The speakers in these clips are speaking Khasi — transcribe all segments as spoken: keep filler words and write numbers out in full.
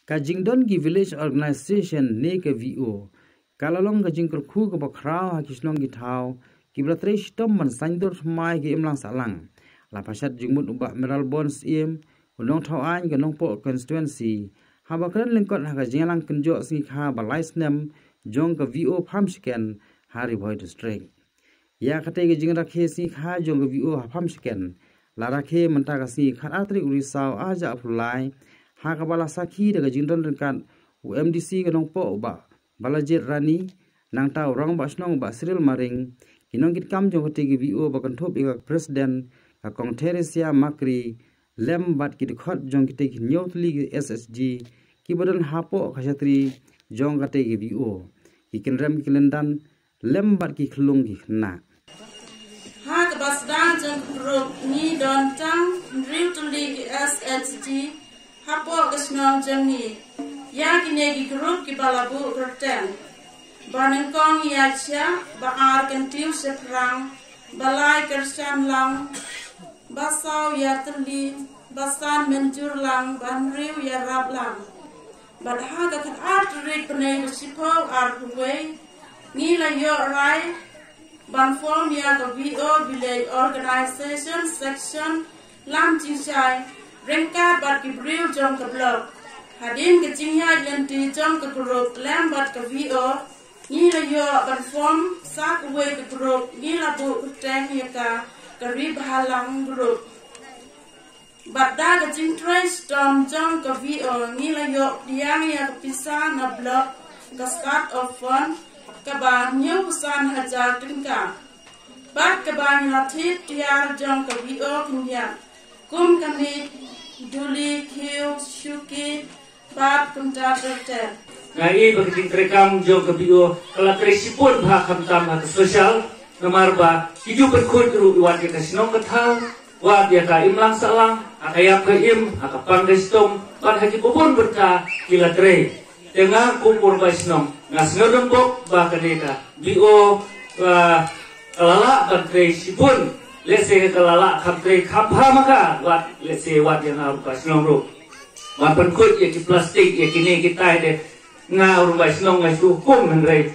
Ka jingdon ki Village Organization ne ka V O ka la long ka jingkyrkhu kaba khraw ha ki shnong ki thaw kiba la trei shitom ban saiñdur thymmai ka imlang sahlang. La pashat jingmut u Bah Mayralborn Syiem, u nongthaw aiñ ka Nongpoh Constituency, haba kren lyngkot ha ka jingïalang kynjoh sngi kha ba lai snem jong ka V O pham shken ha Ri Bhoi District. Ïa katei ka jingrakhe sngi kha jong ka V O ha pham shken la rakhe mynta ka sngi khatar tarik u Risaw arhajar arphew lai, ha kaba la sakhi da ka jingdon ryngkat u M D C ka Nongpoh u Bah Balajied Rani, nangta u Rangbah Shnong u Bah Cyril Maring, ki nongkitkam jong katei ka V O ba kynthup ïa ka President ka Kong Theresia Makri, lem bad ki dkhot jong kitei ki hynñiew tylli ki S H G kiba don hapoh ka shatri jong katei ka V O, ki kynrem ki lyndan, lem bad ki khyllung ki khynnah. Ha kaba sdang jong ka group ngi don tang hynriew tylli ki S H G hapoh ka shnong jong ngi. Ïa kine ki group kiba la buh kyrteng: ba nyngkong Ïachiah, ba ar Kyntiew Shaphrang, ba lai Kyrshan Lang, ba saw Ïatylli, ba san Mynjur Lang, ba hynriew Ïarap Lang. Bad ha ka khatar tarik bnai ba shiphew arphew wei ngi la ïoh rai ban form ïa ka V O Village Organization Section Lam Jingshai ryngkat bad ki briew jong ka block. Hadien ka jingïaid lynti jong ka group lem bad ka V O, ngi la ïoh ban form sa kawei ka group, ngi la buh kyrteng ïa ka ka Ri Bhalang Group. Bad da ka jingtrei shitom jong ka V O ngi la ïoh pdiang ïa ka pisa na block, ka start of fund, kaba hynñiew phew san hajar tyngka. Bad kaba ngi la thied tiar jong ka V O khyndiat, kum ka miej, duli, khiew, shuki, bad kumta ter ter. Nga i ba ka jingtrei kam jong ka V O ka la trei shibun bha, khamtam ha ka social, namar ba ki ju pynkhuid ruh wat ïa ka shnong ka thaw, wat ïa ka imlang sahlang, ha ka ïap ka im, ha ka pang ka shitom, bad ha ki bun bynta ki la trei. Te nga kum u rangbah shnong nga sngew donbok ba kane ka V O ka, ka la lah ban trei shibun. Lehse ka la lah kham trei kham bha ma ka, wat lehse wat ïa nga u rangbah shnong ruh. Ban pynkhuid ïa ki plastik, ïa kine kitai de, nga u rangbah shnong nga shu hukum, hynrei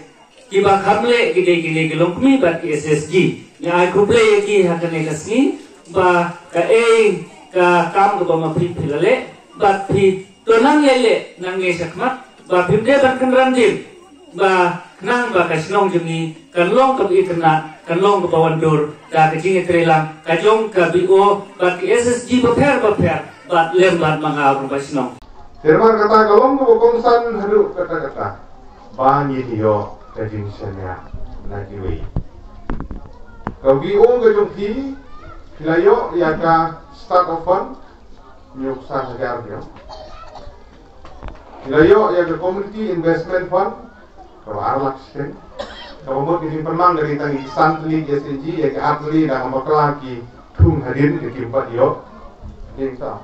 kiba kham leh ki dei kine ki longkmie bad ki S H G. Nga ai khublei ïa ki ha kane ka sngi ba kaei ka kam kaba ma phi phi la leh, bad phi to nang leh leh nangne shakhmat, ba phim dei ban kynran dim, ba khnang ba ka shnong jong ngi kan long kaba itynnad, kan long kaba wandur da ka jingïatreilang ka jong ka V O bad ki S H G bapher bapher, bad lem bad ma nga u rangbah shnong. Te namar kata ka long kaba kongsan haduh katta katta ba ngin ïoh ka jingshaniah na kiwei. Ka V O ka jong phi, phi la ïoh ïa ka start of fund hynñiew phew san hajar rupiah. Phi la ïoh ïa ka Community Investment Fund kaba ar lak shiteng, kaba mut ka jingpynmang ka dei tang ïa ki san tylli S H G, ïa ki ar tylli da kaba bakla ki thung hadien, ki kim pat ïoh. Dei ta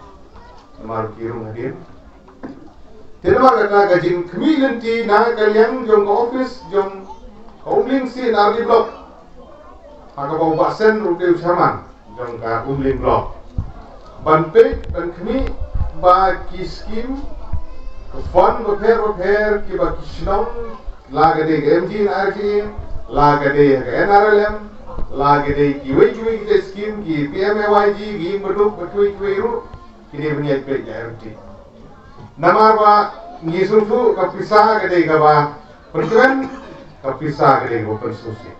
namar ki rung hadien. Te namar kata ka jingkhmih lynti na ka liang jong ka office jong ka Umling C and R D Block, ha kaba u Bah Sen ruh u dei u chairman jong ka Umling Block, ban peit ban khmih ba ki skim, ka fund bapher bapher kiba ki shnong, la ka dei ka M G N R G A, la ka dei ka N R L M, la ka dei kiwei kiwei ki skim, ki P M A Y G, ki Ïing Baduk, kiwei kiwei ruh, ki dei ban ïaid peit ïa M T. Namar ba ngi sngewthuh ka pisa ka dei kaba pynkren, ka pisa ka dei kaba pynsngewsih,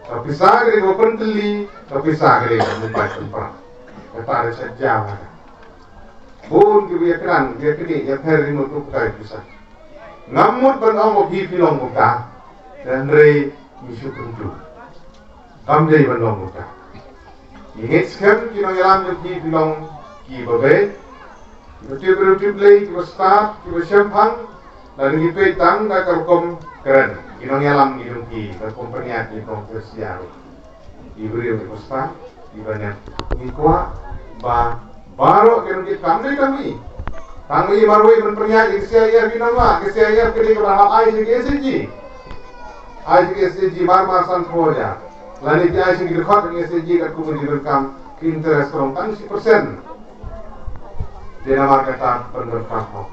ka pisa ka dei kaba pyntylli, ka pisa ka dei kaba pynpaw pynpra. Kata ka shet jam ha ka. Bun kiba ïakren, ïakren, ïapher ïa mut ka pisa. Ngam mut ban ong ba phi phi long kumta, hynrei ngi shu kyntu. Kam dei ban long kumta. Ngi ngeit skhem ki nongïalam jong phi phi long kiba beit, kiba tip briew tip Blei, kiba stad, kiba shemphang. Lada ngi peit tang da ka rukom kren ki nongïalam ngi jong phi, ka rukom pynïaid ngi tong pyrshah ruh, ki briew kiba stad, kiba nem. Ngi kwah ba baroh ki nongkitkam, dei tang i, tang i marwei ban pynïaid ïa ka C I F, i nongla ka C I F ka dei kaba hap ai sha ki S H G. Ai sha ki S H G mar mar san phew hajar. Lane ki ai sha ki dkhot ki S H G katkum ka jingdonkam, ki interest ka long tang shi percent. Te namar kata pyndonkam hok.